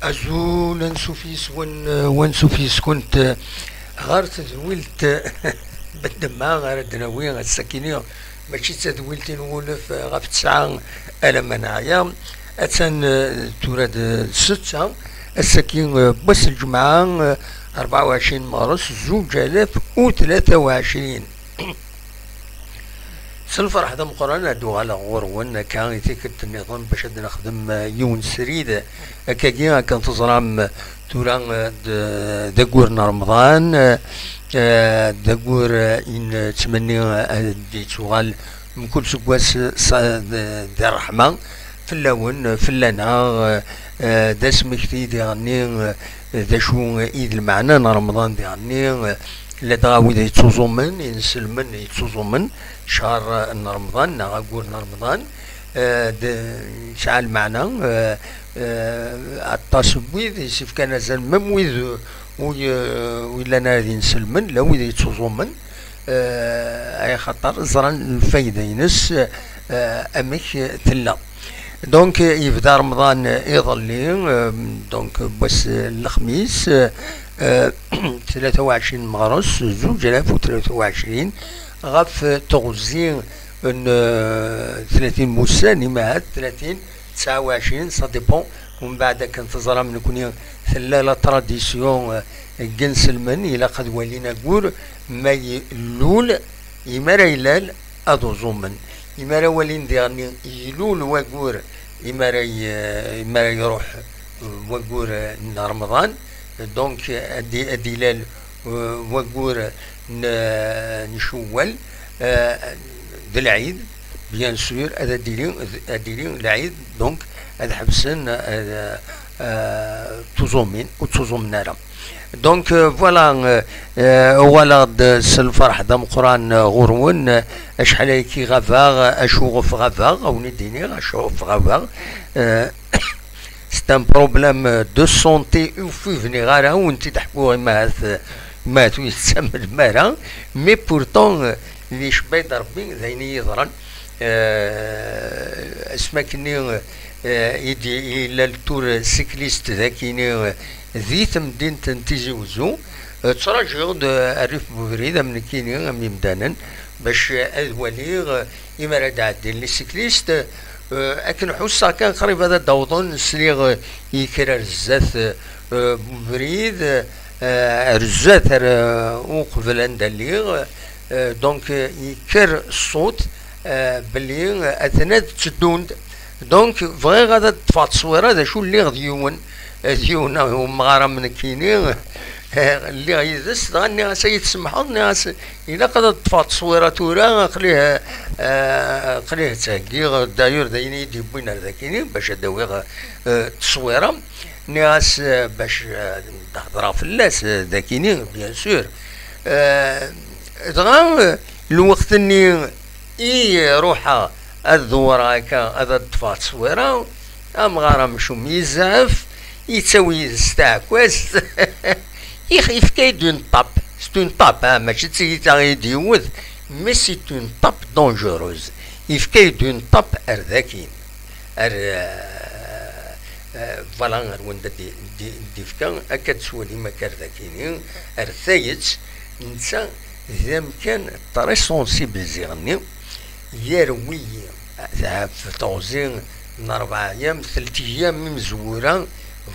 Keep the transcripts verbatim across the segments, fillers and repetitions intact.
Azul ansuf yes-wen, eh, wansuf yes-kunt, eh, ɣer tedwilt, eh, bedemma ara d-nawi ass-akini, mačči d tadwilt i nwulef, eh, ɣef tesɛa alamma neɛya. Attan, eh, tura d ssetta, ass-agi, eh, n wass n lǧemɛa, eh, rebɛa u ɛecrin meɣres, zuǧ alaf u tlata u ɛecrin. S lferḥ d ameqqran ad d-uɣaleɣ ɣur-wen akka i tikkelt nniḍen bac ad nexdem, eh, yiwen srid. Akkagi akken teẓram, eh, tura, eh, d, d aggur n Remḍan, eh, eh, d aggur, eh, i nettmenni, eh, ad d-yettuɣal mkul seg wass, eh, s, d, d ṛṛeḥma fell-awen, eh, fell-aneɣ, eh, eh, d asmekti diɣenni, eh, d acu i d lmeɛna n Remḍan diɣenni, eh, ladɣa wid yettuẓumen, inselmen yettuẓumen, ccher n Remḍan neɣ aggur n Remḍan, eh, d-, yesɛa lmeɛna, eh, eh, aṭas n wid yessefkan azal, mem wid ur, ur llan ara d inselmen, la wid yettuẓumen, eh, ay xaṭer ẓran lfayda-ines, eh, amek tella. Donc, yebda Remḍan iḍelli, euh, donc, wass n lexmis, euh, tlata u ɛecrin meɣres, zuǧ alaf u tlata u ɛecrin, ɣef teɣzi n, euh, tlatin n wussan, imahat tlatin, tesɛa u ɛecrin, ça dépend. Umbeɛd, akken teẓram, nekni tella la tradition, euh, n yinselmen, ilaq ad walin aggur ma ilul, imi ara ilal ad uẓumen. Imi ara walin diɣenni ilul waggur, imi ara y-, imi ara iruḥ waggur n Remḍan, donc ad i-, ad ilal, euh, waggur n, n Cewwal, euh, d lɛid, bien sûr, ad, ad d-ili, ad d-ili lɛid, donc ad ḥebsen, euh, euh, tuẓumin, ur ttuẓumen ara. Donc, euh, voilà, euh, euh, uɣaleɣ-d s lferḥ d ameqqran, euh, ɣur-wen, euh, acḥal ayaki ɣabeɣ, euh, acuɣef ɣabeɣ, a wen-id-iniɣ acuɣef ɣabeɣ. Euh, c'est un problème, euh, de santé, ur fi bniɣ ara, ur wen-t-id-ḥkuɣ, imahat, euh, imahat ur yi-tettamnem ara, mais pourtant, euh, d icebba-yi-d Rebbi, d ayen i yi-yeḍran. Euh, asmi akkenni, euh, i d-, yella le Tour cycliste d akini, euh, di temdint n Tizi Wezzu. Euh, ttṛaǧuɣ-d, euh, rrif n ubrid am nekkini, am yimdanen, bac, euh, ad waliɣ, euh, imi ara d-ɛeddin les cyclistes, euh, akken ḥusseɣ kan qrib ad d-awḍen, sliɣ, euh, yekker ar zdat, euh, n ubrid, euh, ar zdat, ar, euh, uqbel anda lliɣ, euh, donc, euh, yekker ṣṣut, euh, belli, euh, aten ad tteddun-d. Donc, bɣiɣ ad d-ṭṭfeɣ tteswira d acu lliɣ d yiwen, d yiwen umɣar am nekkini, lliɣ yid-s, dɣa nniɣ-as, "Ad yi-tsemḥeḍ?" Nniɣ-as, "Ilaq ad d-ṭṭfeɣ tteswira tura, aql-i, eh, aql-i ttɛeggiɣ, d'ailleurs d ayen i yi-d-yewwin ar dakini, bac ad d-awiɣ, eh, tteswira." Nniɣ-as, eh, bac, eh, ad hedreɣ fell-as, eh, dakini, bien sûr. Eh, dɣa, eh, lweqt-nni i ruḥeɣ ad dewwreɣ akka, ad d-ṭṭfeɣ tteswira, amɣar amcum yezɛef, yettawi yid-s taɛekkazt, yef-, yefka-yi-d une tape. C'est une tape, hein, mačči d tiyita i yi-d-yewwet, mais c'est une tape dangereuse. Yefka-yi-d une tape ar dakin. Ar, euh, euh, voilà, ar wanda d-, d-, d-ifka, akka d-swalim akka ar dakini, ar tayet, netta d amkan très sensible ziɣ-nni, yerwi-yi ɣef teɣzi n rebɛa ayyam, telt ayyam imezwura,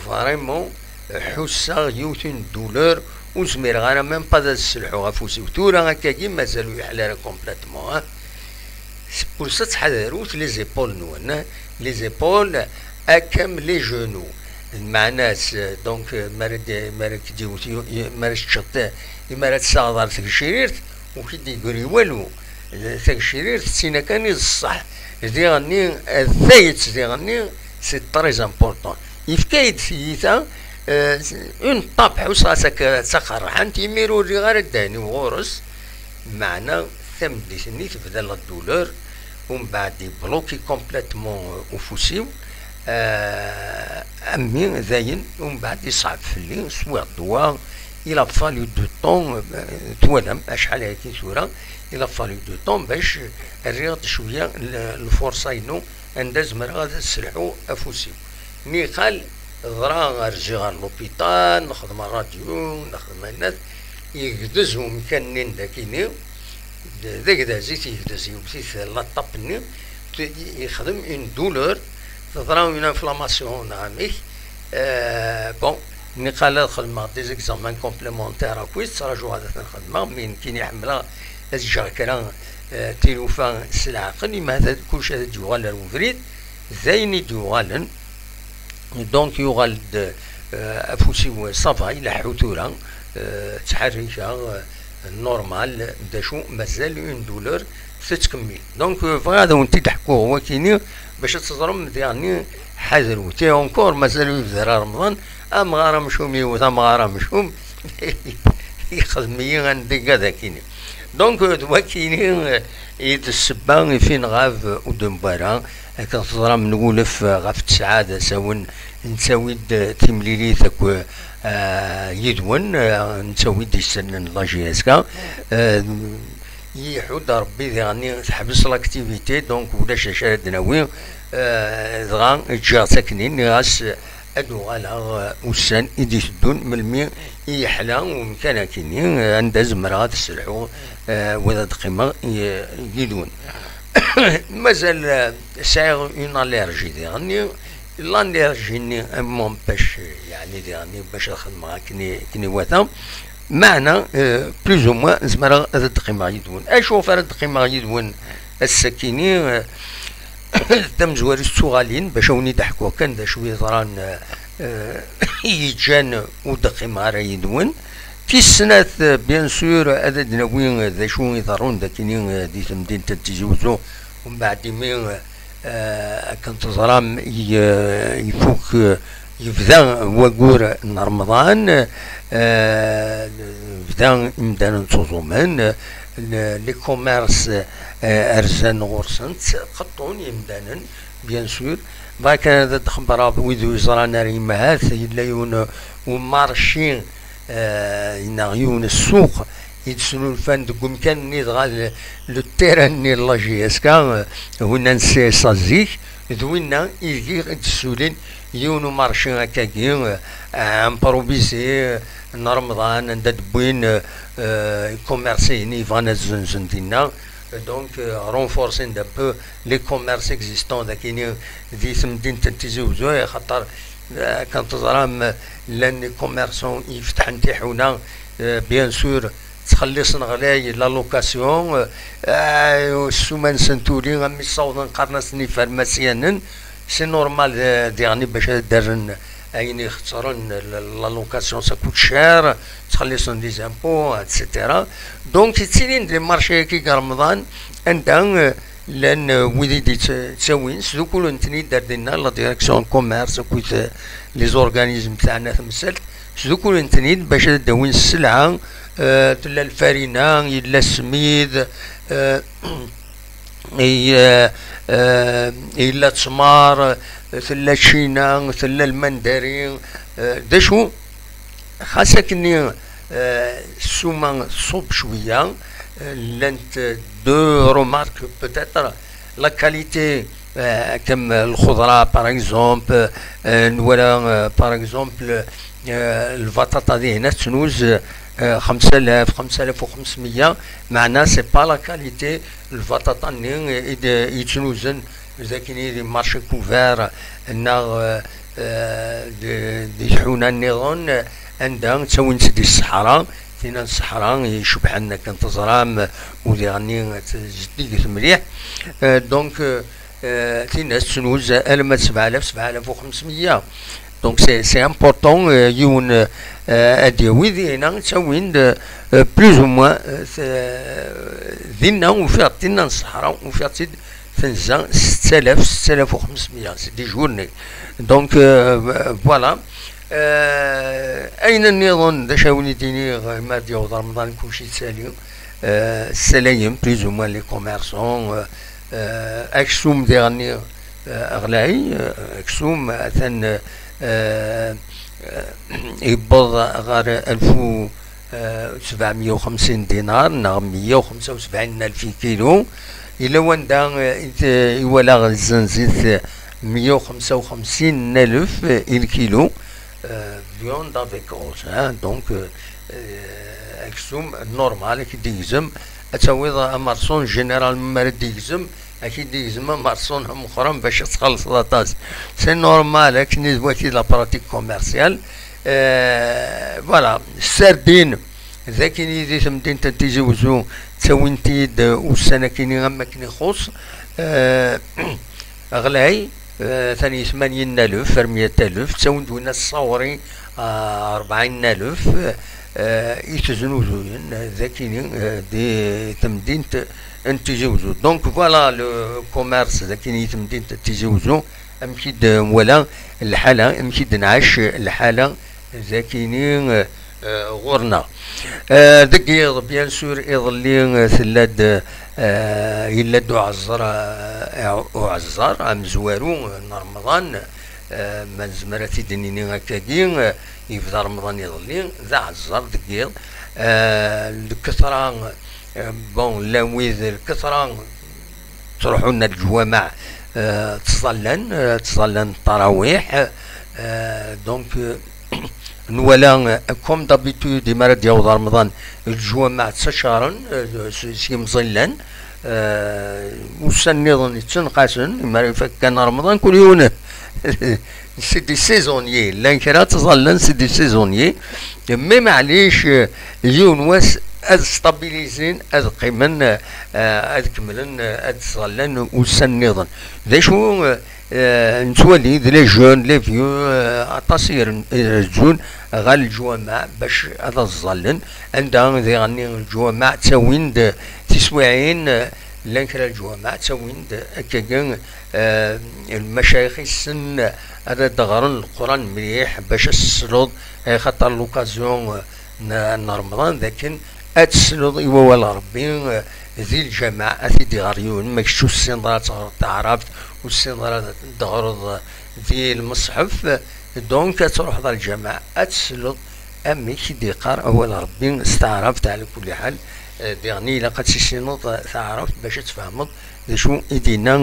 vraiment, ḥusseɣ yiwet n douleur, ur zmireɣ ara même pas ad sselḥuɣ afus-iw. Tura akkagi mazal ur yeḥli ara complètement, hein. C'est pour ça ttḥadarut les épaules-nwen, hein. Les épaules, akka am les genoux. Lmeɛna-s, donc, mi ara d-, mi ara k-d-iwet yu-, yu-, mi ara teččeḍ, imi ara tsaɣeḍ ɣer tgecrirt, ur k-id-yeggri walu. Tagcrirt d tin kan i d ṣṣeḥ. Diɣenni, tayet diɣenni, c'est très important. Yefka-yi-d tiyita, euh, une tape, ḥusseɣ-as akka d taqerḥant, imir ur rriɣ ara ddehn-iw ɣur-s. Meɛna tameddit-nni tebda la douleur, umbeɛd yebloki complètement, euh, ufus-iw, euh, a mmi, dayen, umbeɛd yeṣɛeb fell-i, swiɣ ddwa, il a fallu du temps, euh, twalam acḥal ayagi tura, il a fallu du temps bac rriɣ-d cwiya l-, lfurṣa-inu anda zemreɣ ad sselḥuɣ afus-iw. Niqal, Ḍra rziɣ ɣer l'hôpital, nexdem rradyu, nexdem annat, yegdez umkan-nni n dakini, d, d agdaz i t-yegdez, yewwet-it laṭap-nni, t-, yexdem une douleur, teḍra une inflammation neɣ amek. Euh, bon, nniqal ad xedmeɣ des examens complémentaires akkit, ttṛajuɣ ad ten-xedmeɣ, mais nekkini ḥemmleɣ ad ǧǧeɣ kra, euh, tilufa s leɛqel, imi hata kullec ad d-yuɣal ar ubrid, d ayen i d-yuɣalen. Donc yuɣal-d, euh, afus-iw ça va, ileḥḥu tura, euh, ttḥerrikeɣ, euh, normal, d acu, mazal une douleur tettkemmil. Donc, euh, bɣiɣ ad awen-t-id-ḥkuɣ wakini, bac ad teẓrem diɣenni ḥadrut. Et encore, mazal ur yebda ara Remḍan, amɣar amcum yiwet, amɣar amcum, yexdem-iyi un dégât dakini. Donc, euh, d wakini, euh, i d ssebba i f-, i nɣab, euh, ur d-newwi ara. Akken teẓram, nwulef, euh, ɣef tesɛa d asawen, nettawi-d, euh, timlilit akk, euh, yid-wen, euh, nettawi-d isallen n la J S K. Euh, Iḥudd Ṛebbi diɣenni teḥbes l'activité, donc ulac d acu ara d-nawi. Euh, dɣa ǧǧiɣ-tt akkenni, nniɣ-as ad uɣaleɣ, euh, ussan i d-iteddun, melmi i yeḥla umkan akkenni, euh, anda zemreɣ ad sselḥuɣ, euh, wid ad qqimeɣ i-, yid-wen. Mazal, euh, sɛiɣ une allergie diɣenni, l'allergie-nni, euh, m'empêche, yeɛni diɣenni bac ad xedmeɣ akken i, akken iwata. Meɛna, euh, plus ou moins, zemreɣ ad d-qqimeɣ yid-wen. Acu ɣef ara d-qqimeɣ yid-wen ass-akini? Euh, tamezwarut d tuɣalin, bac ad wen-id-ḥkuɣ kan d acu yeḍran, euh, euh, yeǧǧan ur d-qqimeɣ ara yid-wen. Tis snat, euh, bien sûr, ad d-nawi, euh, d acu iḍerrun dakini, euh, di temdint n Tizi Uzzu, umbeɛd imi, euh, euh, akken teẓram, i-, euh, ifuk, euh, yebda waggur n Remḍan, euh, bdan imdanen ttuẓumen, euh, le-, les commerces, euh, rzan ɣur-sent, qeṭṭun yimdanen, bien sûr. Bɣiɣ kan ad d-xebbreɣ wid ur yeẓran ara, imahat yella yiwen umarci, euh, neɣ yiwen ssuq i d-snulfan deg umkan-nni, dɣa le, le terrain-nni n la J S K, euh, winna n C S A zik, d winna ideg i d-ssulin yiwen umarci akkagi, euh, improvisé, euh, n Remḍan, anda d-wwin, euh, euh, ikummersiyen yebɣan ad zzenzen dinna. Donc, euh, renforcer un peu les commerces existants dakini di temdint n Tizi Uzzu, xaṭer, euh, kan teẓram, llan les commerçants i ifetḥen tiḥuna, euh, bien sûr, ttxellisen ɣlay la location, euh, euh, ssuma-nsen tuli, am mi ssawḍen qqaren-asen ifermasyanen, c'est normal, euh, diɣenni bac ad d-rren ayen ixeṣren, la, la location ça coûte cher, ttxellisen des impôts, et cetera. Donc, yettilin-d les marchés-agi deg Remḍan, anda, euh, llan, euh, wid i d-yettawin, sdukulen-ten-id ar dinna, la direction de commerce akked, euh, les organismes tɛna temsalt, sdukulen-ten-id bac ad d-awin sselɛa, euh, tella lfarina, yella ssmid, euh, i, euh, euh, yella ttmer, tella ččina, tella lmandari, euh, d acu? Xas akkenni, euh, ssuma tṣubb cwiya, euh, llant deux remarques peut-être. La qualité, euh, comme lxeḍra, par exemple, euh, nwala, euh, par exemple, euh, lbaṭaṭa dihin ad tnuz, euh, xemsa alaf, xemsa alaf u xemsmeyya, meɛna c'est pas la qualité lbaṭaṭa-nni i d-, yettnuzen dakini di marché couvert neɣ, euh, euh, di, di tḥuna nniḍen, anda ttawin-tt di ṣṣeḥra, tinna n ṣṣeḥra icebḥen akken teẓram, u diɣenni zeddiget mliḥ. Euh, donc, euh, euh, tinna tettnuz alamma d sebɛa alaf, sebɛa alaf u xemsmeyya. Donc c'est, c'est important, euh, yiwen, euh, ad yawi dinna, ttawin-d, euh, plus ou moins, euh, t-, dinna ufiɣ-tt, tinna n ṣṣeḥra, ufiɣ-tt-id tenza setta alaf, setta alaf u xemsmeyya, c'est des journées. Donc, euh, voilà. Euh, ayen nniḍen, d acu ara wen-d-iniɣ, ma d-yaweḍ Remḍan, kulci yettali. Euh, ssalayen, plus ou moins, les commerçants, euh, euh, aksum diɣenni, euh, ɣlay, euh, aksum, atan, euh, euh, yewweḍ ɣer alef u, euh, sebɛemya u xemsin dinar, neɣ meyya u xemsa u sebɛin alef kilu. Yella wanda, euh, i t-, i walaɣ zzenzit, euh, meyya u xemsa u xemsin n alef i lkilu, euh, viande avec os, hein, donc, euh, euh, aksum normal, ad k-id-igzem, ad tawiḍ amerṣun, généralement mi ara d-igzem, ad k-id-igzem amerṣun ameqqran bac ad txellṣeḍ aṭas. C'est normal, akken i d waki la pratique commerciale. Euh, voilà, sardine, d akini di temdint n Tizi Wezzu, ttawin-t-id ussan akini am akken ixuṣ. Euh, ɣlay, euh, tani tmanyin n alef, ar meyya n alef, ttawin-d winna ṣṣawri, euh, rebɛin n alef, euh, i teznuzuyen, euh, d akini, euh, di temdint n Tizi Wezzu. Donc voilà le commerce, d akini di temdint n Tizi Wezzu, amek i d-nwala lḥala, amek i d-nɛac lḥala, d akini, euh, ɣur-neɣ. Euh, deg yiḍ, bien sûr, iḍelli, euh, tella-d, euh, yella-d uɛeẓẓer, euh, uɛeẓẓer amezwaru, euh, n Remḍan, euh, ma nezmer ad t-id-nini akkagi, euh, yebda Remḍan iḍelli, d aɛeẓẓer deg yiḍ. Euh, lketṛa, euh, bon, llan wid lketṛa ttruḥun ar leǧwameɛ, euh, ttẓallan, euh, ttẓallan ttarawiḥ, euh, donc, euh, nwala, euh, comme d'habitude, imi ara d-yaweḍ Remḍan, leǧwameɛ ttaččaren, euh, s, s yimẓillan, euh, ussan nniḍen yettenqasen, imi ara ifak kan Remḍan, kul yiwen c'est des saisonniers, llan kra ttẓallan, c'est des saisonniers, mais maɛlic, euh, yiwen wass ad stabilizin, ad qqimen, euh, ad kemmlen, euh, ad ttẓallan ussan nniḍen. D acu, euh, euh, nettwali d les jeunes, les vieux, euh, aṭas i ren-, i rezzun ɣer leǧwameɛ bac ad ẓẓallen, anda diɣen leǧwameɛ ttawin-d tiswiɛin, euh, llan kra leǧwameɛ ttawin-d akkagi, euh, lmacayix issen ad d-ɣren Leqran mliḥ bac ad s-tesleḍ, axaṭer l'occasion, euh, n, n Remḍan, d akken ad tesleḍ i wawal n Ṛebbi, euh, di lǧameɛ, ad t-id-iɣer yiwen, ma kečč ur tessineḍ ara ad teɣreḍ taɛrabt, ur tessineḍ ara ad d-teɣreḍ, euh, di lmeṣḥef, donc ad truḥeḍ ɣer lǧameɛ, ad tesleḍ amek i d-yeqqar awal n Ṛebbi s taɛrabt, ɛla kulli ḥal, euh, diɣen ilaq ad tissineḍ, euh, taɛrabt bac ad tfehmeḍ d acu i d-yenna,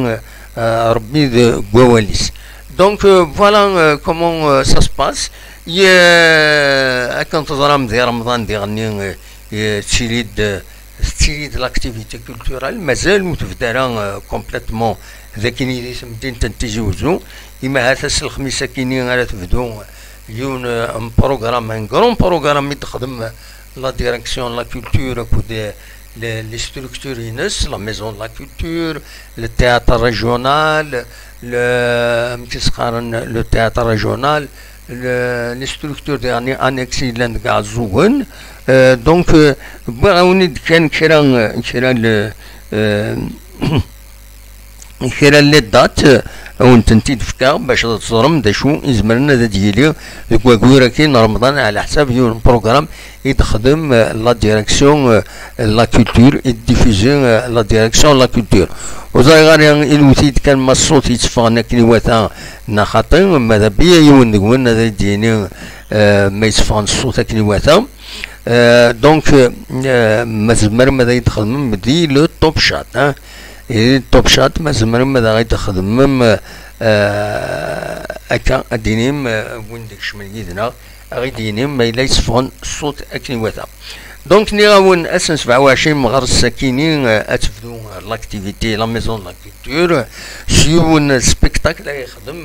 euh, Ṛebbi deg wawal-is. Donc, euh, voilà, euh, comment, euh, ça se passe. Ye, euh, akken teẓram di Remḍan diɣenni, euh, yettili-d, euh, tettili-d l'activité culturelle, mazal ur tebda ara, euh, complètement d akini di temdint n Tizi Wezzu. Imahat ass n lexmis akini ara tebdu, euh, yiwen, euh, n programme, un grand programme i d-texdem, euh, la direction de la culture akked, euh, les, les structures-ines, la maison de la culture, le théâtre régional, le, amek i s-qqaren, le théâtre régional, le, les structures diɣenni annexes yellan deg Iɛeẓẓugen. Euh, donc, euh, wwiɣ-awen-id kan kra, kra le, euh, kra n les dates, euh, ad wen-tent-id-fkeɣ bac ad teẓrem d acu izemren ad d-yili deg wayyur-agi n Remḍan, ɛla ḥsab yiwen n programme i d-texdem, euh, la direction, euh, la culture, i d-diffuser, euh, la direction la culture. Ur ẓriɣ ara, ilewt-id kan ma ṣṣut yetteffɣen akken iwata neɣ xaṭi, ma d abiyya yiwen deg-wen ad d-yini, euh, ma yetteffɣen ṣṣut akken iwata. Euh, donc, euh, ma tzemrem ad yi-d-txedmem di le top chat, hein. Et top chat, ma tzemrem ad aɣ-d-txedmem, euh, akka, ad d-tinim, euh, win d-ikecmen yid-neɣ, ad aɣ-d-yinim ma yella yetteffɣen ṣṣut akken iwata. Donc, nniɣ-awen, ass n sebɛa u ɛecrin meɣres akini, euh, ad tebdu, euh, l'activité, la maison de la culture, s yiwen spectacle ay ixdem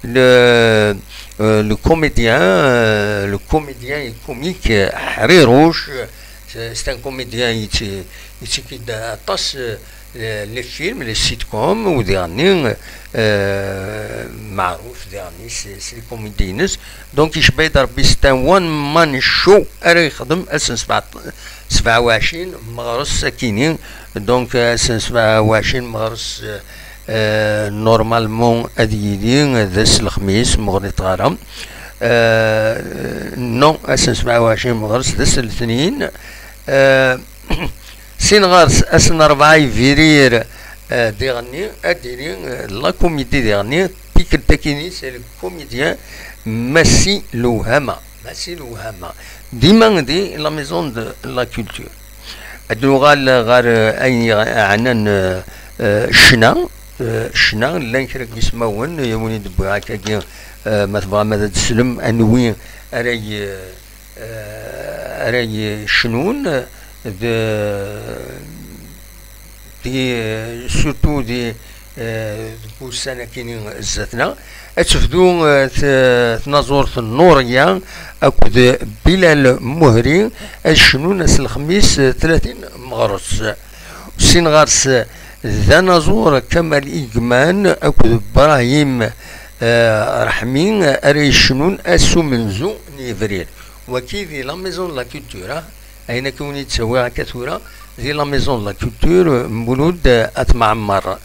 le, euh, le comédien, euh, le comédien et comique, euh, Ḥriruc, euh, c'est, c'est un comédien, il, il, il, aṭas, euh, les films, les sitcoms, u diɣenni, euh, meɛruf diɣenni s, s les comédies-ines. Donc, icebba-yi-d Rebbi, c'est un one man show ara yexdem ass n sebɛa, sebɛa u ɛecrin meɣres akini. Donc, ass n sebɛa u ɛecrin meɣres, euh, euh, normalement ad yili d ass n lexmis, ma ur ɣliṭeɣ ara. Euh, non, ass n sebɛa u ɛecrin meɣres d ass n letnin. Euh, sin ɣer-s, ass n rebɛa yebrir, euh, diɣenni, ad d-yili, euh, la comédie diɣenni, tikkelt akini, c'est le comédien Massi Lewhama. Massi Lewhama. Dima di la maison de la culture. Ad nuɣal ɣer, euh, ayen yeɛnan, euh, euh, ccna. eh, ccna, llan kra n yismawen, yiwen i d-wwiɣ akkagi, eh, ma tebɣam ad d-teslem, anwi ara y-, eh, ara yecnun, d, di, surtout di, eh, deg ussan akini zdat-neɣ, ad tebdu, eh, t-, tnaẓurt n Nuriya akked Bilal Muhri, ad cnun ass n lexmis, eh, tlatin meɣres. Sin ɣer-s d anaẓur Kamal Igman akked Brahim, eh, Raḥmi ara yecnun ass umenzu n yebrir. Waki di la Maison de la Culture, ah, ayen akka wen-id-ttawiɣ akka tura, di la Maison de la Culture, Mulud, eh, At Mɛemmer.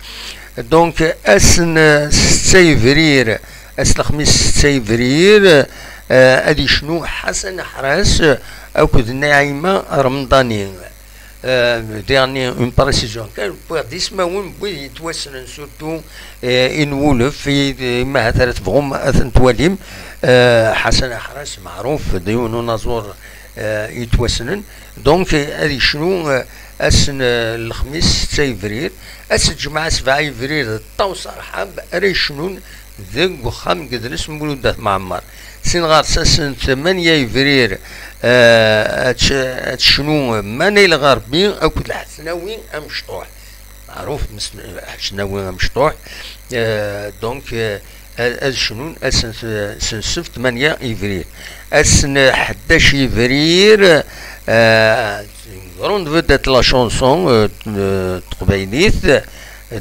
Donc, ass n, eh, setta yebrir, ass n lexmis setta yebrir, eh, ad yecnu Ḥasan Aḥras akked Naɛima Remḍani. Euh, dernier, une précision kan, wwiɣ-d ismawen n wid yettwassnen, surtout, euh, i nwulef, i, i ma ahat ara tebɣum ad ten-twalim, euh, Ḥasan Aḥras, meɛruf, d yiwen unaẓur, euh, yettwassnen. Donc, euh, ad yecnu, euh, ass n, euh, lexmis, setta yebrir, ass n lǧemɛa, sebɛa yebrir, d Ṭawes Arḥab ara yecnun deg uxxam n yedles n Mulud At Mɛemmer. Sin ɣer-s ass n tmanya yebrir, eh, ad tc-, ad tecnu Manel Ɣerbi akked Lḥesnawi Amecṭuḥ. Meɛruf mes-, Lḥesnawi Amecṭuḥ. Eh, donc, eh, ad, ad cnun ass n, s-, n ssebt tmanya yebrir. Ass n ḥdac yebrir, eh, grande vedette la chanson, eh, n teqbaylit.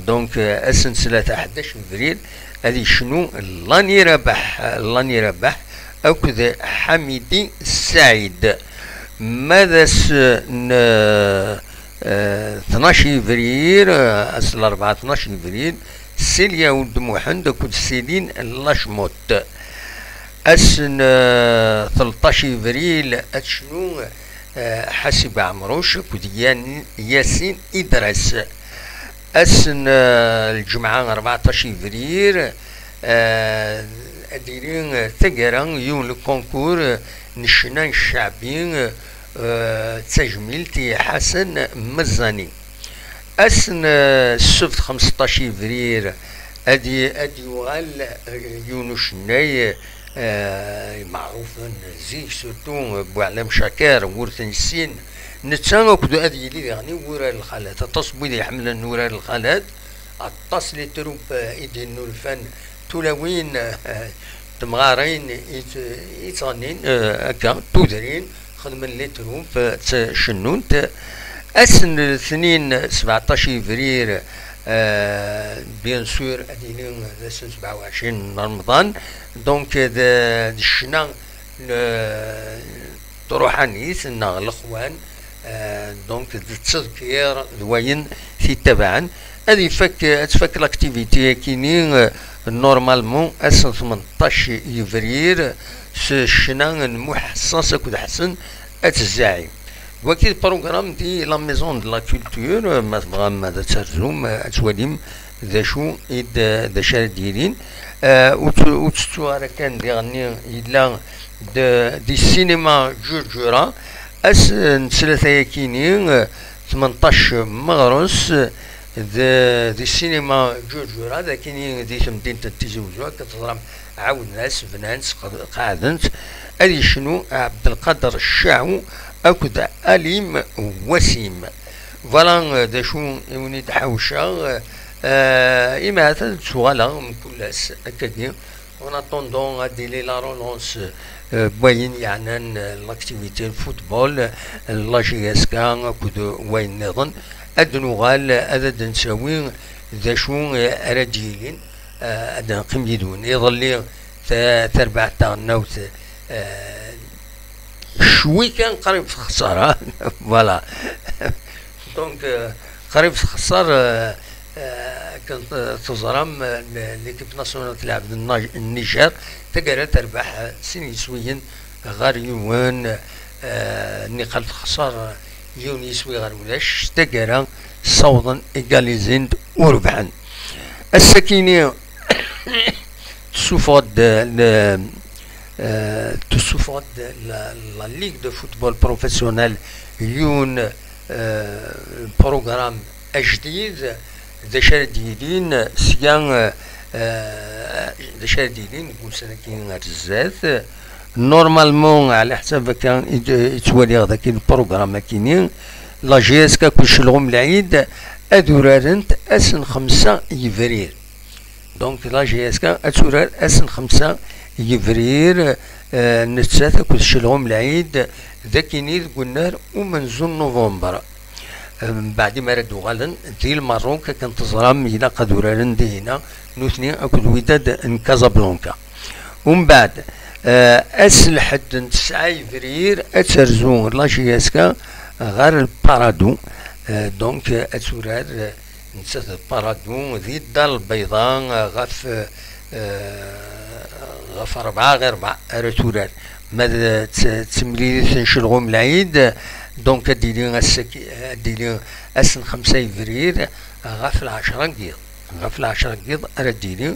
Donc, eh, ass n ttlata ḥdac yebrir, ad yecnu Lani Rabaḥ, Lani Rabaḥ akked Ḥamidi Saɛid. Ma d ass n, eh, tnac yebrir, eh, ass n larebɛa tnac yebrir, Silya Uld Muḥend akked Silin Lacmut. Ass n, eh, tleṭṭac yebrir, ad tecnu, eh, Ḥasib Ɛemruc akked Yan-, Yasin Idres. Ass n, eh, lǧemɛa, rbeɛṭac yebrir, eh, ad yili, eh, taggara, yiwen n concours, eh, n ccna n cceɛbi, eh, d tajmilt i Ḥasan Mezzani. Ass n, eh, ssebt, xemseṭṭac yebrir, ad y-, ad yuɣal, eh, yiwen ucennay, eh, meɛrufen zik, surtout, eh, Buɛlam Cakir, ur t-nessin. Netta akked, ad yili diɣen i wurar n lxalat. Aṭas n wid iḥemmlen urar n lxalat, aṭas les troupes, eh, i d-yennulfan tulawin, eh, temɣarin i t-, i ttɣennin, eh, akka, tudrin, xedmen les troupes, eh, tt-, cennunt. Ass n letnin, sebɛeṭṭac yebrir, eh, bien sûr, ad yili d ass n sebɛa u ɛecrin n Remḍan. Donc, d, d ccna n, n truḥanit neɣ lexwan, eh, donc d ttedkir d wayen t-ittabaɛen. Ad ifak, ad tfak l'activité-akini, eh, normalement ass n tmenṭac yebrir s ccna n Muḥ Ḥṣaṣ akked Ḥsen At Zzaɛi. Waki d programme di la Maison de la Culture, eh, ma tebɣam ad terzum, eh, ad twalim d acu i d, d acu ara d-yilin. Eh, ur tt-, ur ttettuɣ ara kan diɣenni yella d, di cinéma Ǧurǧura, ass n ttlata-yakini, eh, tmenṭac meɣres, d, di cinéma Ǧurǧura, d akini di temdint n Tizi Wezzu, akka teẓram, ɛawden-as, bnan-tt, qed-, qeɛden-tt, ad yecnu Ɛebdelqader Ccaɛu akked Alim Wasim. Voilà, eh, d acu i wen-id-ḥawceɣ, eh, imi ahat ad d-tuɣaleɣ mkul ass, akkagi. En attendant, ad d-tili la relance, eh, n wayen yeɛnan, eh, l'activité n football, eh, la J S K akked wayen nniḍen. Ad d-nuɣal, ad d-nsawi d acu, eh, ara d-yilin, eh, ad neqqim yid-wen. Iḍelli, ta-, tarbaɛt taɣelnawt, eh, cwi kan qrib texṣer, ha? Voilà. Donc, euh, qrib texṣer, euh, euh, akken t-, teẓram, euh, l-, l'équipe nationale tleɛɛeb d Nna-, Nnijer, taggara terbeḥ, euh, sin yiswiyen ɣer yiwen, euh, niqal texṣer, euh, yiwen yiswi ɣer ulac, taggara ssawḍen égalisin-d u rebḥen. Ass-akini, tessufeɣ-d, euh, le-, euh, tessufeɣ-d la, la Ligue de football professionnel yiwen, euh, programme ajdid, d acu ara d-yilin sya, eh, d acu ara d-yilin deg wussan-agi ar zdat. Normalement, ɛla ḥsab akka i d-, i ttwaliɣ dagi lprugram-agi-ni, la J S K akked Celɣum Lɛid ad urarent ass n xemsa yebrir. Donc la J S K ad turar ass n xemsa yebrir, eh, nettat akked Celɣum Lɛid d akini deg unnar umenzu n november. Mbeɛd mi ara d-uɣalen di Lmerruk, akken teẓram, ilaq ad uraren dihina nutni akked Wydad n Casablanca. Umbeɛd, eh, ass n lḥedd n tesɛa yebrir ad terzu la J S K ɣer Lparadu, eh, donc, eh, ad turar, eh, nettat d Paradu di Dda Lbayḍa, eh, ɣef, eh, ɣef rebɛa ɣer rebɛa ara turar. Ma d t-, d timlilit n Celɣum Lɛid, donc ad d-tili ass-agi, ad d-tili ass n xemsa yebrir ɣef lɛecṛa n yiḍ. Ɣef lɛecṛa n yiḍ ara d-tili.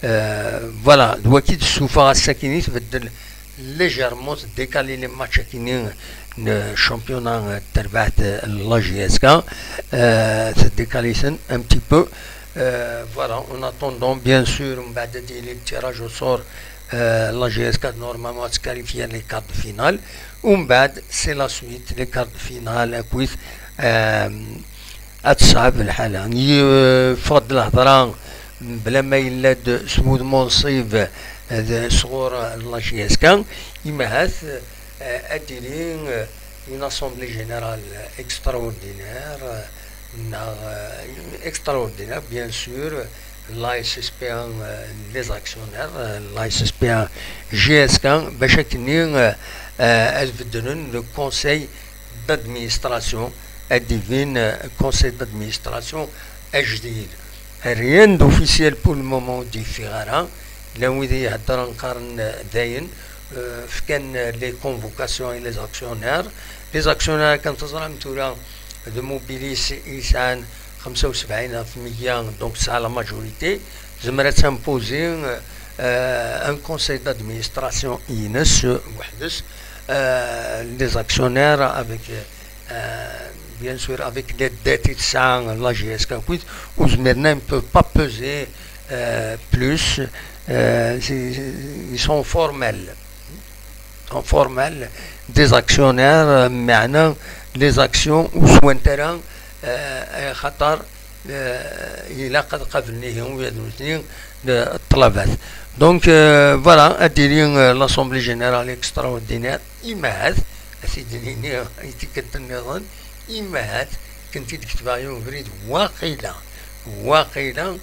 Eh, voilà, d waki d ssufa ass-agi i tbeddel légèrement, teddikali les matchs-agi n championnat n terbaɛt n la J S K, eh, teddikali-ten un petit peu. Eh, voilà, en attendant, bien sûr, mbeɛd ad d-yili le tirage au sort, eh, la J S K normalement ad tqualifier les quarts de finale. Umbeɛd, c'est la suite, les quarts de finale, akkit, eh, ad teṣɛeb lḥala. Yeffeɣ-d lehḍra mebla ma yella-d s wudem unṣib, eh, d sɣur la J S K, imahat, eh, ad d-tili, eh, une assemblée générale extraordinaire, eh, neɣ, eh, extraordinaire, bien sûr, la S S P A, eh, les actionnaires, eh, la S S P A J S K, bac akken, eh, eh, ad beddlen le conseil d'administration, ad d-ibin, eh, conseil d'administration ajdid. Rien d'officiel pour le moment ur d-yeffiɣ ara. Llan wid i iheddren qqaren, eh, dayen, eh, fkan, eh, les convocations et les actionnaires. Les actionnaires, kan teẓram tura, d Mobilis i yesɛan xemsa u sebɛin ɣef meyya, donc tesɛa la majorité. Tezmer ad timposer, eh, un conseil d'administration ines, eh, weḥd-s, eh, les actionnaires avec, eh, bien sûr, avec les dettes i tesɛa la J S K akkit, ur zmiren, ne peuvent pas peser, eh, plus, eh, c'est, ils sont formels. Sont formels, des actionnaires, eh, meɛna les actions ur swant ara, eh, xaṭer, eh, ilaq ad qablen ihi ula d nutni, eh, ṭṭlabat. Donc, eh, voilà, ad d-tili, eh, l'Assemblée Générale Extraordinaire, imahat, ad t-id-nini i tikkelt nniḍen, imahat, akken i d-ketbeɣ yiwen ubrid, waqila, waqila,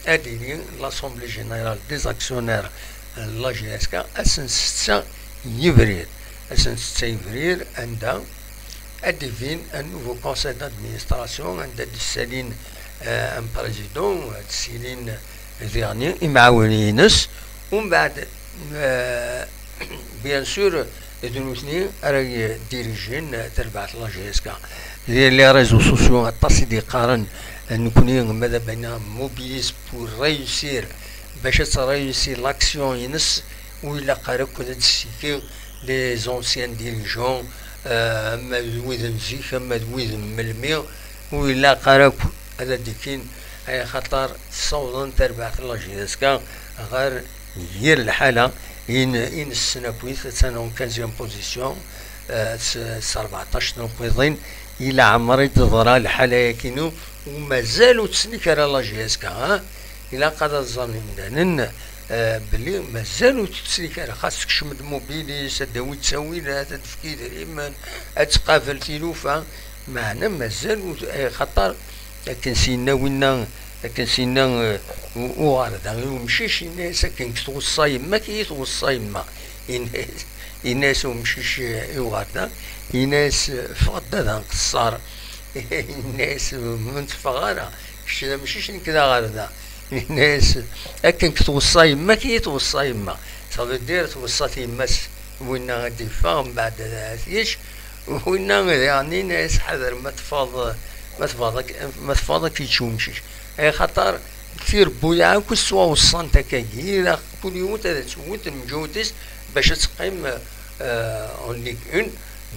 ad d-tili l'Assemblée Générale des Actionnaires, eh, la J S K, ass n setta yebrir. Ass n setta yebrir, anda ad d-ibin un nouveau conseil d'administration, anda ad d-ssalin, eh, un président, ad d-ssilin diɣen imɛawnen-ines, umbeɛd, eh, bien sûr, d nutni ara ydirijin tarbaɛt n la J S K. Di les réseaux sociaux aṭas i d-yeqqaren, eh, nekni ma d abana Mobilis pour réussir, bac ad tréussi l'action-ines, ur ilaq ara akk ad d-tessiki les anciens dirigeants, eh, ama d wid n zik, ama d wid n melmi, ur ilaq ara akk ad d-ikkin, ay xaṭer ssawḍen tarbaɛt n la J S K ɣer yir lḥala, in, inessen akkit, attan en quinzième position, eh, s, s rbeɛṭac n ukwiḍin, i leɛmer i d-teḍra lḥala-yagi-inu, u mazal ur teslik ara la J S K, ha? Ilaq ad ẓren imdanen, eh, belli mazal ur tt-teslik ara, xas tekcem-d Mobilis, ad d-tawi ttawilat, ad d-tefk idrimen, ad tqabel tilufa, meɛna mazal ur, eh, xaṭer akken s-yenna winna, akken s-yenna, eh, u-, uɣerda i umcic, yenna-yas: "Akken k-tweṣṣa yemma-k, i yi-tweṣṣa yemma." Yenna-yas, yenna-yas umcic, eh, i uɣerda, yenna-yas: "Ffeɣ-d ad nqeṣṣer." Yenna-yas: "Ur n-, teffeɣ ara, kečč d amcic, nekk d aɣerda." Yenna-yas: "Akken k-tweṣṣa yemma-k, i yi-tweṣṣa yemma." Ça veut dire tweṣṣa-t yemma-s, winna ad d-yeffeɣ, mbeɛd ad t-yečč, winna daɣen yenna-yas: "Ḥader ma teffɣeḍ, ma teffɣeḍ ak-, ma teffɣeḍ ad k-yečč umcic." Ay xaṭer tirebbuyaɛ akk ttwaweṣṣant akkagi, ilaq kul yiwet ad twet lmeǧhud-is bac ad teqqim, euh, en Ligue un.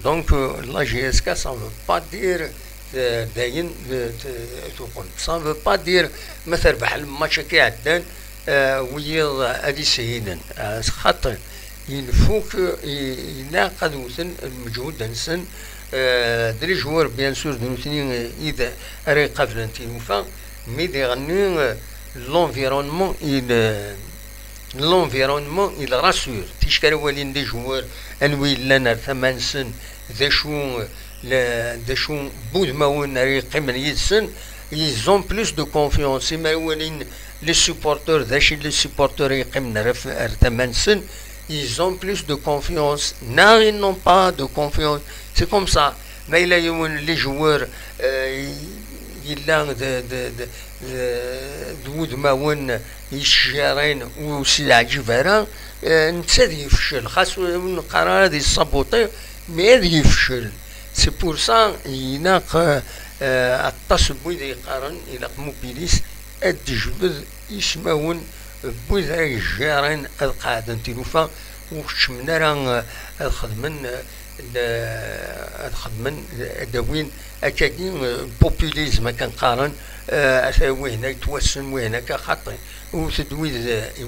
Donc, euh, la J S K, ça veut pas dire d-, dayen d-, t-, tuqem. Ça veut pas dire ma terbeḥ lmatch akka iɛeddan, eh, wiyiḍ ad ishilen. Eh, xaṭi, ilfuk, i-, ilaq ad wten lmeǧhud-nsen, eh, d les joueurs, bien sûr, d nutni i d ara iqablen tilufa, mais diɣenni, eh, l'environnement, il, eh, l'environnement, il rassure. Ticki ara walin les joueurs, anwi yellan ar tama-nsen, d acu, la, d acu n wudmawen ara yeqqimen yid-sen, ils ont plus de confiance. Imi ara walin les supporters, d acu les supporters ara yeqqimen ar, ar tama-nsen, ils ont plus de confiance. Neɣ ils n'ont pas de confiance. C'est comme ça. Ma yella yiwen les joueurs, euh, yella d, d, d, d, d wudmawen yeccirin ur s-yeɛǧib ara, eh, netta ad yefcel. Xas ur neqqar ara ad yessabuṭi, mais ad yefcel. C'est pour ça, ilaq, eh, aṭas n wid yeqqaren, ilaq Mobilis ad d-tejbed ismawen n wid ara yejjiren ad qeɛden tilufa, ur keččmen ara, eh, ad xedmen, eh, d-, ad xedmen, ad d-awin akkagi, eh, populisme, akken qqaren, eh, ata wihna yettwassen, wihna akka xaṭi. Wwtet-d wid,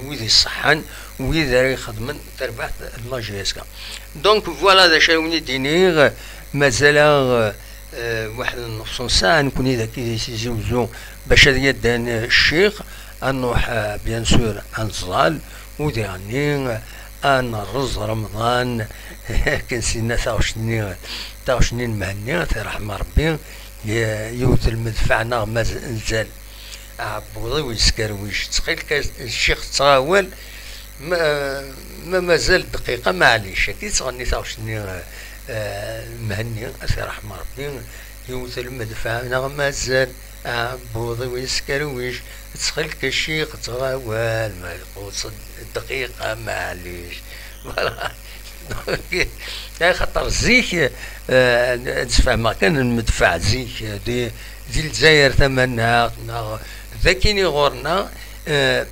wid iṣeḥḥan, wid ara ixedmen tarbaɛt n la J S K. Donc, voilà d acu ara wen-id-iniɣ, mazal-aɣ, eh, waḥed n nefṣ n ssaɛa, nekkni dagi di Tizi Wezzu, bac ad yaddan, eh, ccix, ad nruḥ, eh, bien sûr, ad neẓẓal, u diɣenni, eh, ad nerreẓ Remḍan, akken s-yenna taɣect-nni, taɣect-nni n Mhenni, ad t-yerḥem Rebbi, y-, yiwet lmedfeɛ neɣ mazal. Aɛebbuḍ-iw yeskerwic, ttxil-k a ccix ttɣawal, ma, ma mazal dqiqa, maɛlic, akka i tettɣenni taɣect-nni, eh, Mhenni, ad t-yerḥem Rebbi, yiwet lmedfeɛ neɣ mazal, aɛebbuḍ-iw yeskerwic, ttxil-k a ccix ttɣawal, ma ixuṣ-d dqiqa, maɛlic. Voilà. Donc, axaṭer zik, eh, ad sfehmeɣ kan, lmedfeɛ zik, eh, di, di Lezzayer tamaneɣt, neɣ d akin i ɣur-neɣ, eh,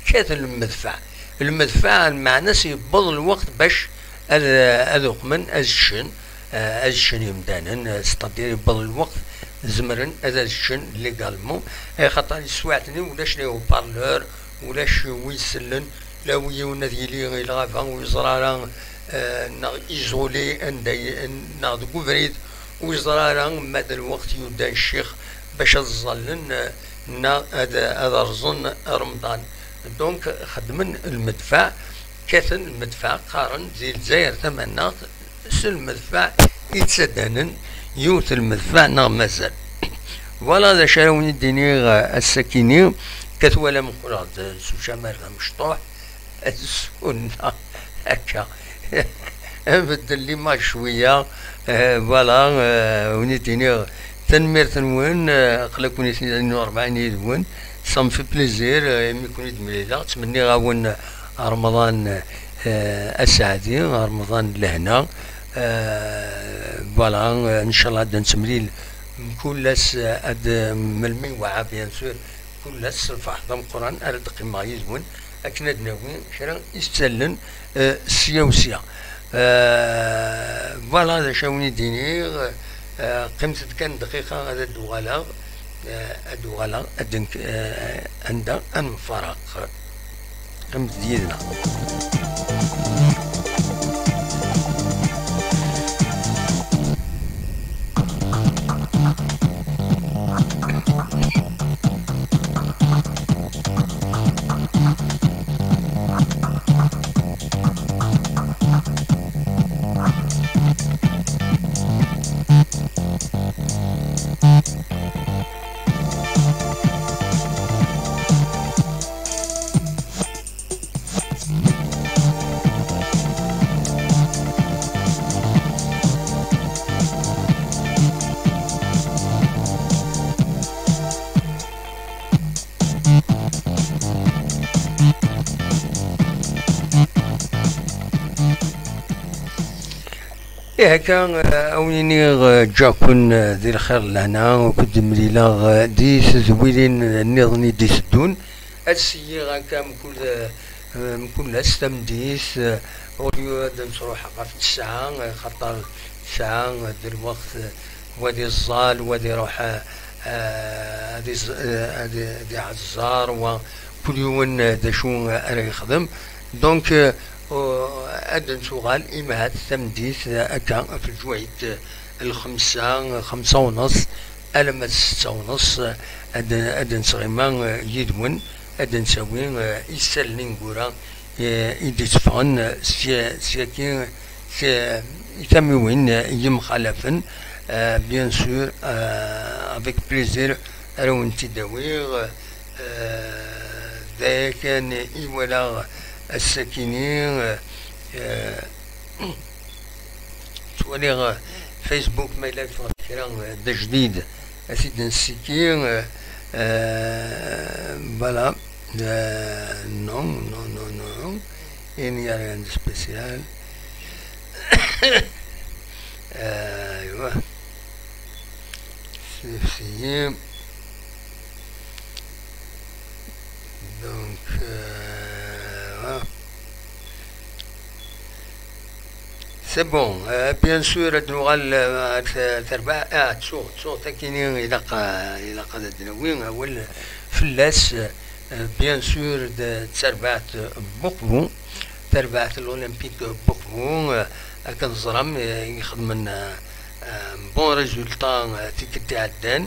kkaten lmedfeɛ. Lmedfeɛ, lmeɛna-s yewweḍ lweqt bac ad, ad uqmen, ad ččen, eh, ad ččen yemdanen, eh, c'est-à-dire yewweḍ lweqt zemren ad, ad ččen légalement, axaṭer yeswiɛt-nni ulac les haut-parleurs, ulac wi isellen, la wi yiwen ad yili i lɣaba ur yeẓra ara, eh, neɣ isolé anda i-, neɣ deg ubrid ur yeẓra ara ma d lweqt yuddan ccix bac ad ẓẓallen, eh, neɣ ad, ad rẓen Remḍan. Donc, xeddmen lmedfeɛ, kkaten lmedfeɛ, qqaren di Lezzayer tamaneɣt, s lmedfeɛ i ttaddanen, yiwet lmedfeɛ neɣ mazal. Voilà d acu ara wen-id-iniɣ, eh, ass-akini, kat wala meqqreɣ-d s ucamar d amecṭuḥ, ad sfunneɣ akka. Nbeddel l'image cwiya, eh, voilà, eh, wen-id-iniɣ tanemmirt-nwen, eh, aql-aken i tnin u rebɛin yid-wen, ça me fait plaisir, eh, imi ken-id-mlileɣ, ttmenniɣ-awen Remḍan, eh, aseɛdi, Remḍan n lehna. Eh, voilà, eh, ncallah ad nettemlil mkul ass, eh, ad, melmi wɛa, bien sûr, kul ass s lferḥ d ameqqran ara d-qqimeɣ yid-wen akken ad d-nawi kra isallen, eh, sya u sya. Eh, voilà d acu ara wen-id-iniɣ. Eh, qqimet-d kan dqiqa, ad d-uɣaleɣ, eh, ad d-uɣaleɣ, ad d-, eh, anda ad nemfaraq. Qqimet-d yid-neɣ. Ihi akka, eh, a wen-iniɣ, eh, ǧǧiɣ-ken, eh, di lxir d lehna, ur ken-d-mlileɣ, eh, di tedwilin nniḍen i d-iteddun. Ad seyyiɣ akka mkul, eh, mkul ass tameddit, eh, au lieu ad nettruḥ ɣef ttesɛa, eh, xaṭer ttesɛa, eh, d lweqt, eh, wa ad iẓẓal, wa ad iruḥ, eh, eh, ad iz-, eh, ad i-, ad iɛeẓẓer, wa kul yiwen, eh, d acu, eh, ara yexdem. Donc, eh, u-, ad nettuɣal imahat tameddit, eh, akka, ɣef lǧwayed, eh, lxemsa, xemsa u nneṣ, alamma d ssetta u nneṣ, eh, ad, ad nettɣima, eh, yid-wen, ad nettawi, eh, isallen ineggura, eh, i d-itteffɣen, eh, sya-, syaki, s-, i tamiwin, eh, yemxalafen, eh, bien sûr, eh, avec plaisir, ara wen-tt-id-awiɣ, eh, d aya kan i walaɣ ass-akini, eh, eh, ttwaliɣ, eh, Facebook ma yella yeffeɣ-d kra, eh, d ajdid, ad t-id-nessiki, eh, eh, voilà. Eh, non, non, non, non. Il n'y a rien de spécial. Eh, aywa. Sefsi. Donc, euh, voilà. C'est bon. Euh, bien sûr, ad nuɣal, euh, ar t-, terbaɛt, ah, ttuɣ, ttuɣ takini, ilaq, euh, ilaq ad d-nawi awal fell-as, euh, bien sûr, d terbaɛt n Buqbu, terbaɛt n l'Olympique Buqbu, euh, akken teẓram, euh, i ixedmen, euh, euh, bon résultat, euh, tikkelt iɛeddan,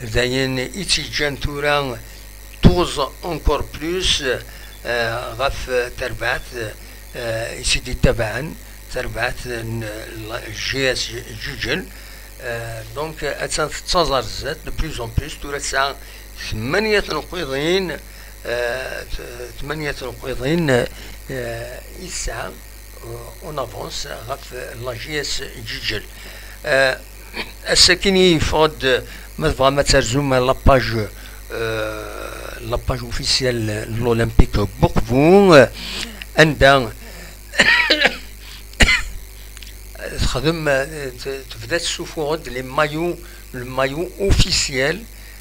d ayen i tt-yeǧǧan tura tuz encore plus, euh, ɣef terbaɛt, euh, i tt-id-ittabaɛen, terbaɛt n la G S Ǧiǧel. Euh, donc, attan tettaẓ ar zdat, de plus en plus, tura tesɛa tmanya tneqqiḍin, euh, t-, tmanya tneqqiḍin, euh, i tesɛa, euh, en avance ɣef la G S Ǧiǧel. Euh, ass-akin i yeffeɣ-d, ma tebɣam ad terzum la page, euh, la page officielle n l'Olympique Buqbu, euh, anda texdem, euh, t-, tebda tessufuɣ-d les maillots, le maillot officiel,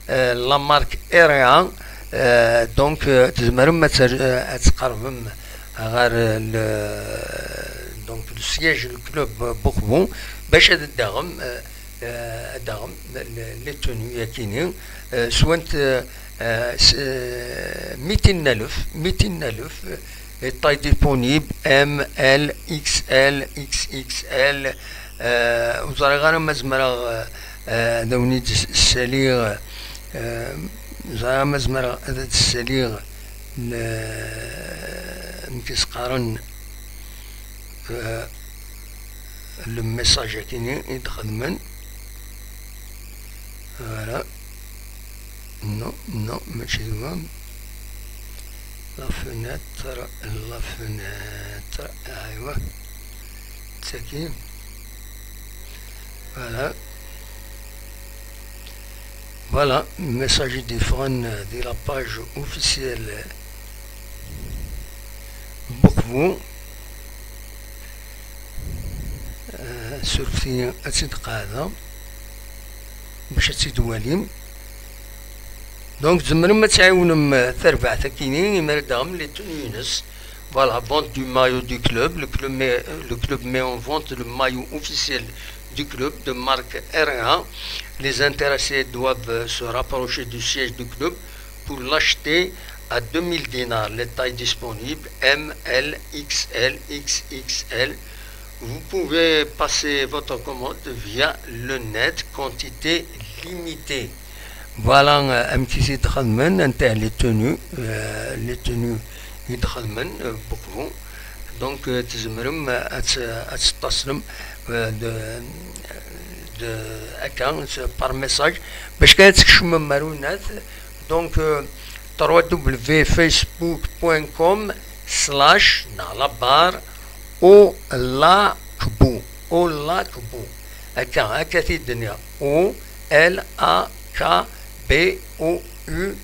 euh, la marque Area. Euh, donc, euh, tzemrem ad ter-, euh, ad tqerbem ɣer, euh, le, donc, le siège du club Buqbu, bac ad d-taɣem, euh, euh, ad d-taɣem le-, les tenues yakini, euh, swant, euh, euh, s-, euh, mitin alef, mitin alef, euh, les tailles disponibles, M, L, X L, X X L, euh, ur ẓriɣ ara ma zemreɣ, euh, euh, ad awen-id-ssaliɣ, euh, ur ẓriɣ ara ma zemreɣ ad d-ssaliɣ le, amek i s-qqaren, euh, le message akini i d-xedmen. Voilà. Non, non, mačči d wa. La fenêtre, la fenêtre. Aywa. Tagi. Voilà. Voilà, message i d-yeffɣen di la page officielle Buqbu. Euh, surfet-iyi ad tt-id-qeɛdeɣ bac ad tt-id-twalim. Donc, tzemrem ad tɛiwnem, euh, tarbaɛt akini, imi ara d-taɣem les tenues-ines. Voilà, vente du maillot du club. Le club met, le club met en vente le maillot officiel du club de marque R un. Les intéressés doivent, euh, se rapprocher du siège du club pour l'acheter à deux mille dinars. Les tailles disponibles, M, L, X L, X X L. Vous pouvez passer votre commande via le net, quantité limitée. Voilà, euh, amek i t-id-xedmen, anta les tenues, euh, les tenues i d-xedmen, euh, Buqbu. Donc, euh, tzemrem, euh, ad t-, ad tettaslem, euh, de, de, akka, par message, bac kan ad tkecmem ar unat. Donc, euh, trois W facebook point com slash neɣ la barre Olakbu, Olakbu. Akka, akka t-id-nniɣ. O L A K B O U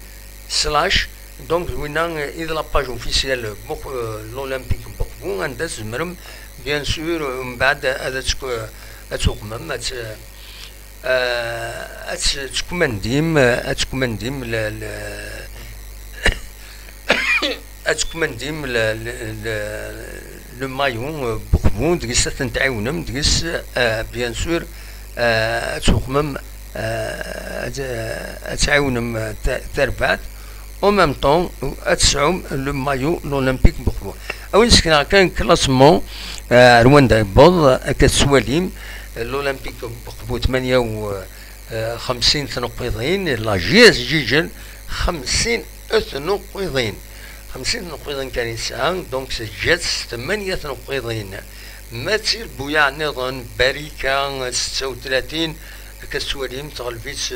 slash. Donc, d winna i d la page officielle Buq-, euh, l'Olympique Buqbu, anda tzemrem, bien sûr, mbeɛd ad tk-, ad tuqmem, ad t-, euh, ad t-, ad tkumandim, ad tkumandim le, le, ad tkumandim le, le, le, le maillot, euh, Buqbu, deg-s ad ten-tɛiwnem, deg-s, euh, bien sûr, euh, ad tuxmem, euh, ad, ad tɛiwnem ta-, tarbaɛt, en même temps ad tesɛum le maillot l'Olympique Bourboux. A win sekneɣ kan classement, euh, ar wanda yewweḍ, akka tettwalim, l'Olympique Bourboux tmanya u, euh, xemsin tneqqiḍin, la J S Ǧiǧel xemsin tneqqiḍin. Xemsin tneqqiḍin kan i tesɛa, donc teǧǧa-tt s tmanya tneqqiḍin. Ma d tilbuya nniḍen, Barika, setta u tlatin, akka tettwalim, teɣleb-itt,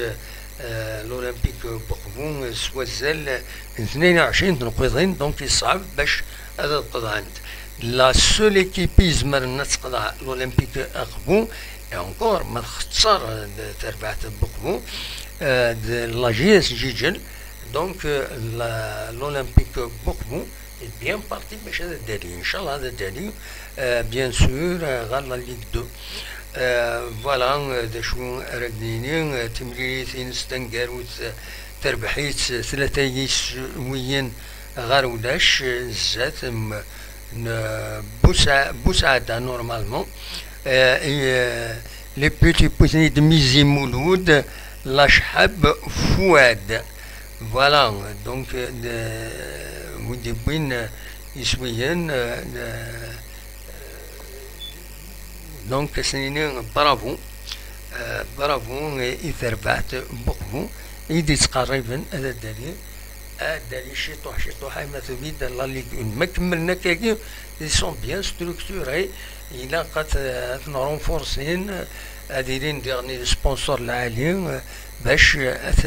euh, l'Olympique Bourboux s wazal n tnayen u ɛecrin tneqqiḍin, donc yeṣɛeb bac ad qeḍɛent. La seule équipe i izemren ad teqḍeɛ l'Olympique Bourboux, et encore, ma txeṣṣer, euh, tarbaɛt n Bourboux, euh, d la J S Ǧiǧel, donc, euh, la, l'Olympique Bourboux est bien parti bac ad d-tali, inchallah ad d-tali, euh, bien sûr, euh, ɣer la Ligue deux. Euh, voilà, euh, d acu ara d-nini, euh, timlilit-ines taneggarut, euh, terbeḥ-itt, euh, tlata yiswiyen ɣer ulac, euh, zdat, mm, n, euh, Busa-, Busaɛda, normalement. Euh, et, euh, les petits poussinés de Mizi Mouloud, Lachab Fouad. Voilà, donc, euh, de, wid yewwin, euh, iswiyen, euh, de, donc, ad s-nini bravo, euh, bravo i, i terbaɛt Bourboux, i d-yettqerriben ad d-tali, ad d-tali ciṭuḥ, ciṭuḥ, ayma tuli-d la Ligue un. Ma kemmlen akkagi, ils sont bien structurés, ilaq ad, ad ten-renforcin, ad ilin diɣen sponsor lɛali, bac ad,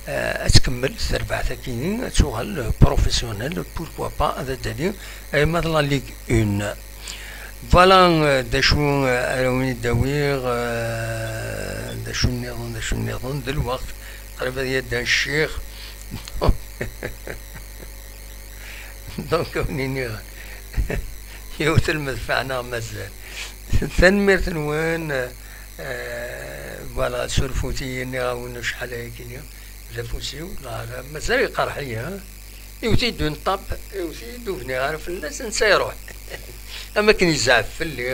ad tkemmel terbaɛt-agi, ad tuɣal professionnel, pourquoi pas, ad d-tali ayma d la Ligue un. Voilà, euh, d acu, euh, ara wen-id-awiɣ, euh, d acu nniḍen, d acu nniḍen, d lweqt, qrib ad yaddan ccix. Donc, ad wen-iniɣ, yiwet lmedfeɛ neɣ mazal. Tanemmirt-nwen, euh, voilà, surfut-iyi, nniɣ-awen acḥal ayakini, d afus-iw, neɣ mazal yeqreḥ-iyi, ha? Iwet-iyi-d une tape, iwet-iyi-d, ur bniɣ ara fell-as, netta iruḥ. Am akken yezɛef fell-i,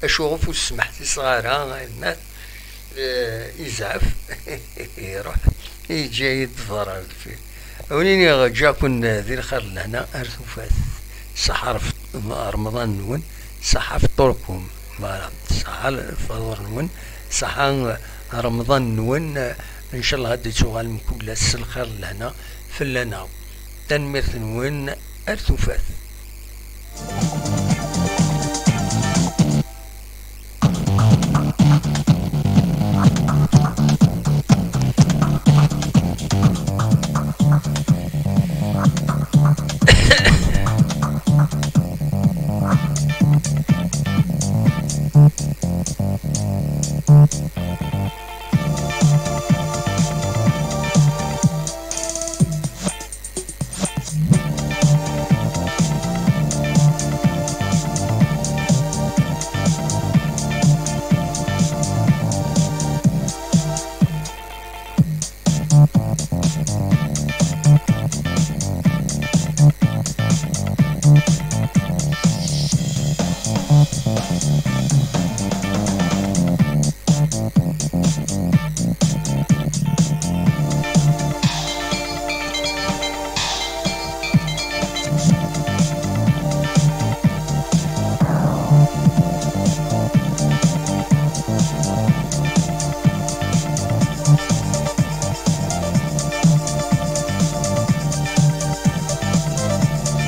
acuɣef ur s-smeḥsiseɣ ara, yenna-t, eh, yezɛef, iruḥ, yeǧǧa-yi-d ḍfer ar deffir. A wen-iniɣ, ǧǧiɣ-ken di lxir d lehna ar tufat. Ṣaḥa ref-, Remḍan-nwen, ṣaḥa fṭur-kum. Voilà. Ṣaḥa lfaḍur-nwen, ṣaḥa Remḍan-nwen. Ncallah ad d-tuɣalem kul ass s lxir d lehna fell-aneɣ. Tanemmirt-nwen, ar tufat.